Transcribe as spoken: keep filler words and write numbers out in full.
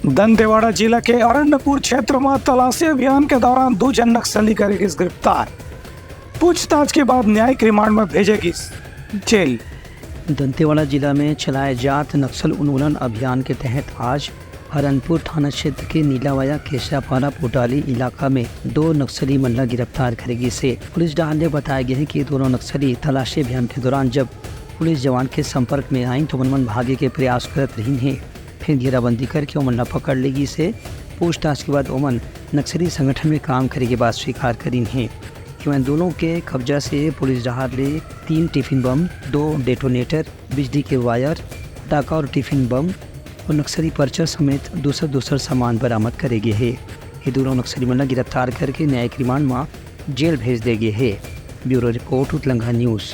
दंतेवाड़ा जिला के अरण्यपुर क्षेत्र म तलाशी अभियान के दौरान दू झन नक्सली करे गिस गिरफ्तार। पूछताछ के बाद न्यायिक रिमांड म भेजे गिस जेल। दंतेवाड़ा जिला में चलाए जात नक्सल उन्मूलन अभियान के तहत आज हरनपुर थाना क्षेत्र के नीलावाया केसरापारा पोटाली इलाका में दो नक्सली मन ला गिरफ्तार करे गिस हे। पुलिस डहार ले बताए गे हे कि दोनों नक्सली तलाशी अभियान के दौरान जब पुलिस जवान के संपर्क में आइन, तो ओमन भागे के प्रयास करत रहिन हे। फिर घेराबंदी करके ओमन ला पकड़ ले गिस हे। पूछताछ के बाद ओमन नक्सली संगठन में काम करे के बात स्वीकार करिन हे। एमन दोनों के कब्जा से पुलिस डहार ले तीन टिफिन बम, दो डेटोनेटर, बिजली के वायर, पटाखा और टिफिन बम और नक्सली पर्चा समेत दूसर दूसर सामान बरामद करे गे हे। ये दोनों नक्सली मन ला गिरफ्तार करके न्यायिक रिमांड म जेल भेज दे गे हे। Bureau report, Utlangha news.